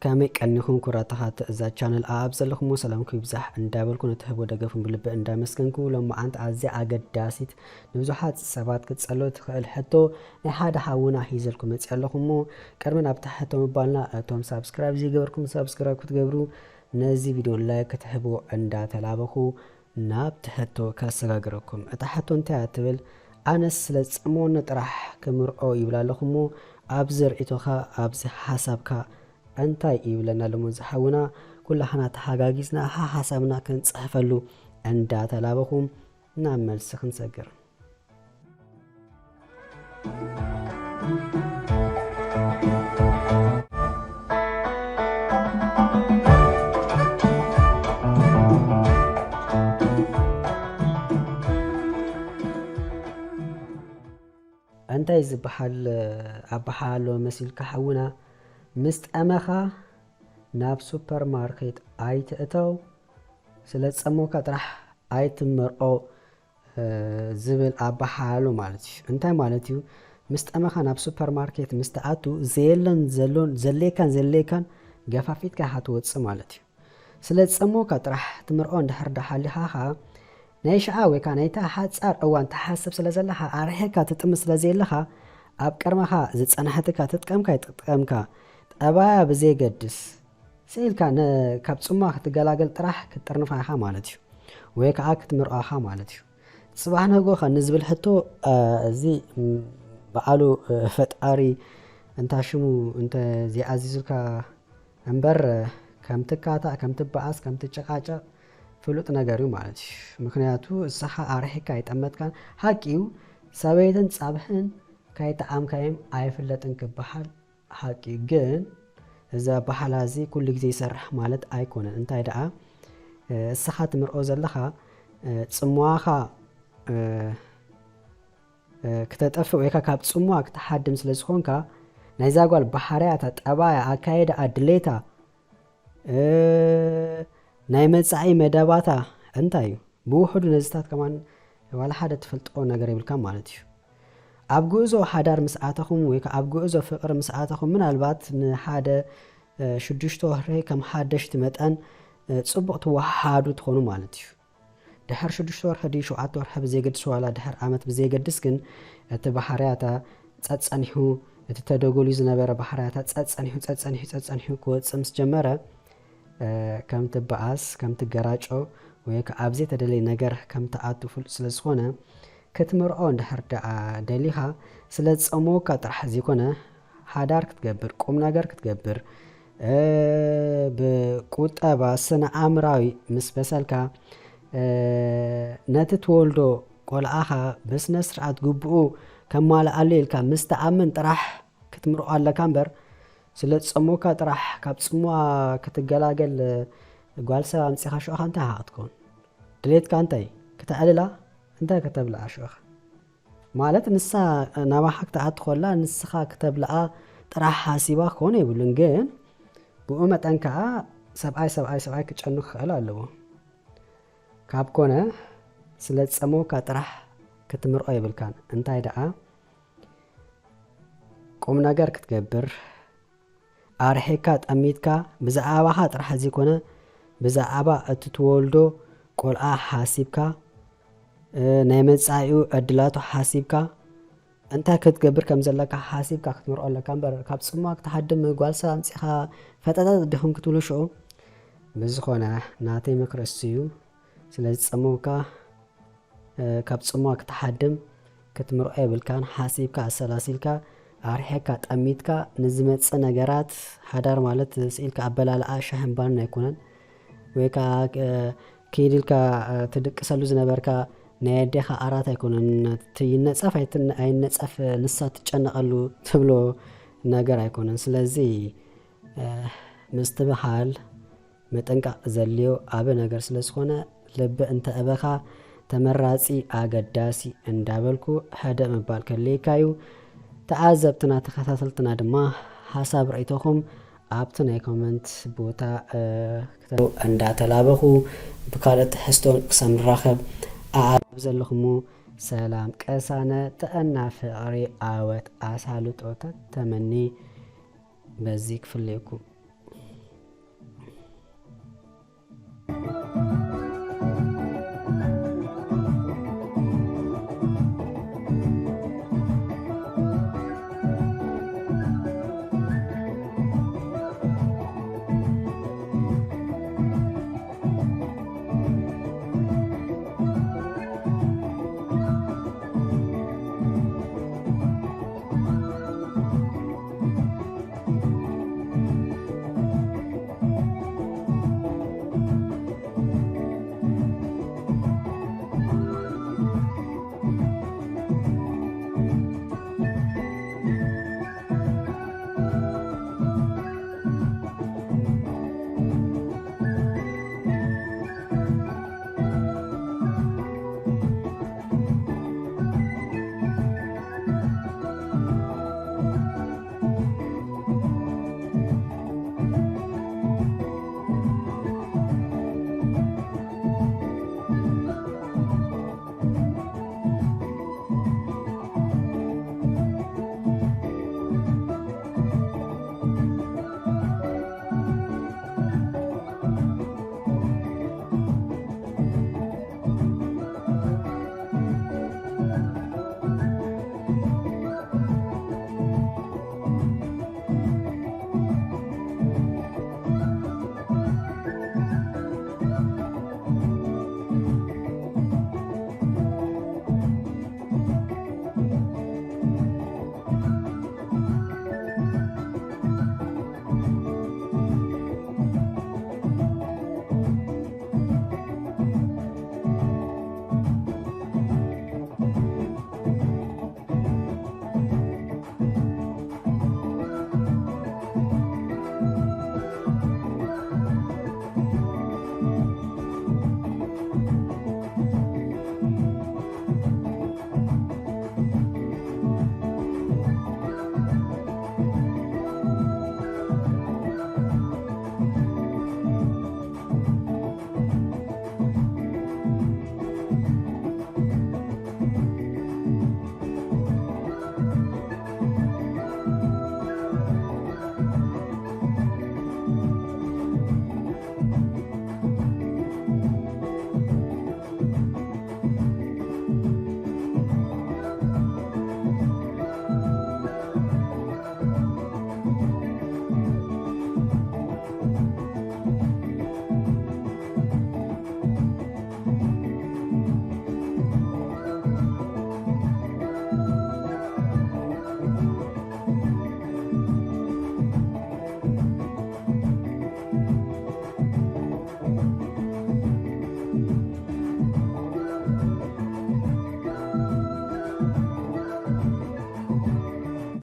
ከመይ ቀኒኹም ኩራታኻት እዛ ቻነል? ኣብ ዘለኹሞ ሰላምኩም ይብዛሕ እንዳበልኩ፣ ንትህቦ ደገፍኩም ብልቢ እንዳመስገንኩ፣ ሎማዓንቲ ኣዝያ ኣገዳሲት፣ ንብዙሓት ሰባት ክትጸልዎ ትኽእል ሕቶ ናይ ሓደ ሓውና ሒዘልኩም መጽእ ኣለኹ። እሞ ቅድሚ ናብ ትሕቶ ምባልና፣ እቶም ሳብስክራይብ ዘይገበርኩም ሳብስክራይብ ክትገብሩ፣ ነዚ ቪድዮ ላይክ ክትህብዎ እንዳተላበኹ፣ ናብ ትሕቶ ከሰጋግረኩም። እታ ሕቶ እንታይ እያ ትብል? ኣነስ ስለ ዝጸመወኒ ጥራሕ ክምርዖ ይብል ኣለኹ። እሞ ኣብዚ ርእይቶኻ፣ ኣብዚ ሓሳብካ እንታይ ይብለና ኣሎ? እሞ ዝሓውና፣ ኩላህና ተሓጋጊዝና ሓሓሳብና ክንጽሕፈሉ እንዳተላበኹ ናብ መልሲ ክንሰግር። እንታይ ዝበሃል ኣበሓሎ መሲልካ ሓውና? ምስ ጠመኻ ናብ ሱፐርማርኬት ኣይትእተው፣ ስለ ዝጸመወካ ጥራሕ ኣይትመርዖ፣ እ፣ ዝብል ኣበሓሎ ማለት እዩ። እንታይ ማለት እዩ? ምስ ጠመኻ ናብ ሱፐርማርኬት ምስ ትኣቱ፣ ዘየለን ዘሎን፣ ዘድልየካን ዘየድልየካን ገፋፊጥካ ኢኻ ትወጽእ ማለት እዩ። ስለ ዝጸመወካ ጥራሕ ትምርዖ እንድሕር ደኣ ሃሊኻ ኸኣ፣ ናይ ሽዓ ወይ ከኣ ናይታ ሓጻር እዋን ትሓስብ ስለ ዘለኻ፣ ኣርሒቕካ ትጥምት ስለ ዘየለኻ፣ ኣብ ቅድመኻ ዝጸንሐትካ ትጥቀምካ ኣይትጥቀምካ፣ ጠባያ ብዘየገድስ፣ ስኢልካ ነ-፣ ካብ ጽምዋ ክትገላገል ጥራሕ ክትጥርንፋ ኢኻ ማለት እዩ። ወይ ከኣ ክትምርዖ ኢኻ ማለት እዩ። ጽባሕ ንግሆ ኸ ንዝብል ሕቶ፣ እ፣ እዚ፣ ም፣ በዓሉ፣ እ፣ ፈጣሪ እንታ ሽሙ እንተ ዘይኣዚዙልካ እምበር፣ ከም ትካታእ፣ ከም ትበኣስ፣ ከም ትጨቃጨቅ ፍሉጥ ነገር እዩ ማለት እዩ። ምኽንያቱ እስኻ ኣርሒካ ኣይጠመትካን። ሓቂ እዩ፣ ሰበይትን ጻብሕን ካይጠዓምካዮም ኣይፍለጥን ክበሃል ሓቂ እዩ። ግን እዚ ኣበሓላ እዚ ኩሉ ግዜ ይሰርሕ ማለት ኣይኮነን። እንታይ ደኣ፣ እ፣ እስኻ ትምርዖ ዘለኻ፣ እ፣ ጽምዋኻ፣ እ፣ እ፣ ክተጠፍእ ወይ ከኣ ካብ ጽምዋ ክትሓድም ስለ ዝኾንካ፣ ናይዛ ጓል ባህርያታ፣ ጠባያ፣ ኣካይዳኣ፣ ድሌታ፣ እ፣ ናይ መጻኢ መደባታ እንታይ እዩ? ብውሑዱ ነዚታት ከማን ዋላ ሓደ ትፈልጦ ነገር የብልካን ማለት እዩ። ኣብ ጉዕዞ ሓዳር ምስ ኣተኹም ወይ ከኣ ኣብ ጉዕዞ ፍቕሪ ምስ ኣተኹም፣ ምናልባት ንሓደ፣ እ፣ ሽዱሽተ ወርሒ ከም ሓደሽቲ መጠን፣ እ፣ ጽቡቕ ትወሃሃዱ ትኾኑ ማለት እዩ። ድሕር ሽዱሽተ ወርሒ ድዩ ሸውዓተ ወርሒ ብዘየገድስ፣ ዋላ ድሕር ዓመት ብዘየገድስ፣ ግን እቲ ባህርያታ ጸጸኒሑ፣ እቲ ተደጎልዩ ዝነበረ ባህርያታ ጸጸኒሑ፣ ጸጸኒሑ፣ ጸጸኒሑ ክወጽእ ምስ ጀመረ፣ እ፣ ከም ትበኣስ፣ ከም ትገራጮ ወይ ከኣ ኣብ ዘይተደለየ ነገር ከም ትኣቱ ፍሉጥ ስለ ዝኾነ፣ ክትምርዖ እንድሕር ደኣ ደሊኻ፣ ስለ ዝጸመወካ ጥራሕ ዘይኮነ፣ ሓዳር ክትገብር፣ ቁም ነገር ክትገብር፣ እ፣ ብቁጠባ ስነ ኣእምራዊ ምስ በሰልካ፣ እ፣ ነቲ ትወልዶ ቆልዓኻ ብስነ ስርዓት ግቡኡ ከማልኣሉ ኢልካ ምስ ትኣምን ጥራሕ ክትምርዖ ኣለካ እምበር፣ ስለ ዝጸመወካ ጥራሕ ካብ ጽምዋ ክትገላገል ጓል ሰብ ኣምጺኻ ሽዑኻ እንታይ ኢኻ ክትከውን? ድሌትካ እንታይ? ክተዕልላ? እንታይ ከተብልዓ ሽዑኻ? ማለት ንሳ ናባኻ ክትኣቱ ከላ ንስኻ ክተብልዓ ጥራሕ ሓሲባ ክኾን የብሉን፣ ግን ብኡ መጠን ከኣ ሰብኣይ፣ ሰብኣይ፣ ሰብኣይ ክጨኑ ክኽእል ኣለዎ። ካብ ኮነ ስለ ዝጸመወካ ጥራሕ ክትምርዖ የብልካን። እንታይ ደኣ ቁም ነገር ክትገብር፣ ኣርሒካ ጠሚትካ ብዛዕባኻ ጥራሕ ዘይኮነ ብዛዕባ እቲ ትወልዶ ቆልዓ ሓሲብካ፣ እ፣ ናይ መጻኢኡ ዕድላቱ ሓሲብካ፣ እንታይ ክትገብር ከም ዘለካ ሓሲብካ ክትምርዖ ኣለካ እምበር፣ ካብ ጽምዋ ክትሓድም ጓል ሰብ ኣምጺኻ ፈጠጠጥ ዲኹም ክትብሉ ሽዑ። ብዝኾነ ናተይ ምክሪ እሱ እዩ። ስለ ዝጸመውካ፣ እ፣ ካብ ጽምዋ ክትሓድም ክትምርዖ የብልካን። ሓሲብካ፣ ኣሰላሲልካ፣ ኣርሒቕካ፣ ጠሚትካ ንዝመጽእ ነገራት፣ ሓዳር ማለት ስኢልካ ኣበላልዓ ሻህን ባንን ኣይኮነን። ወይ ከኣ፣ እ፣ ኪድ ኢልካ፣ እ፣ ትድቅሰሉ ዝነበርካ ናይ ኣዴኻ ኣራት ኣይኮነን። እቲ ይነጸፍ ኣይትን-፣ ኣይነጸፍ ንሳ ትጨነቐሉ ትብሎ ነገር ኣይኮነን። ስለዚ፣ እ፣ ምስትብሃል ምጥንቃቕ ዘድልዮ ዓቢ ነገር ስለ ዝኾነ፣ ልቢ እንተ ኣበኻ ተመራጺ ኣገዳሲ እንዳበልኩ፣ ሕደእ ምባል ከድልየካ እዩ። ተዓዘብትና፣ ተኸታተልትና ድማ ሓሳብ ርእይቶኹም ኣብቲ ናይ ኮመንት ቦታ፣ እ፣ ክተ-፣ እንዳተላበኹ፣ ብካልእ ትሕዝቶ ክሳብ ንራኸብ፣ ኣኣብ ዘለኹሞ ሰላም፣ ቀሳነ፣ ጥዕና፣ ፍቕሪ፣ ዓወት፣ ኣሳልጦ ተተመኒ በዚ ክፍለየኩም።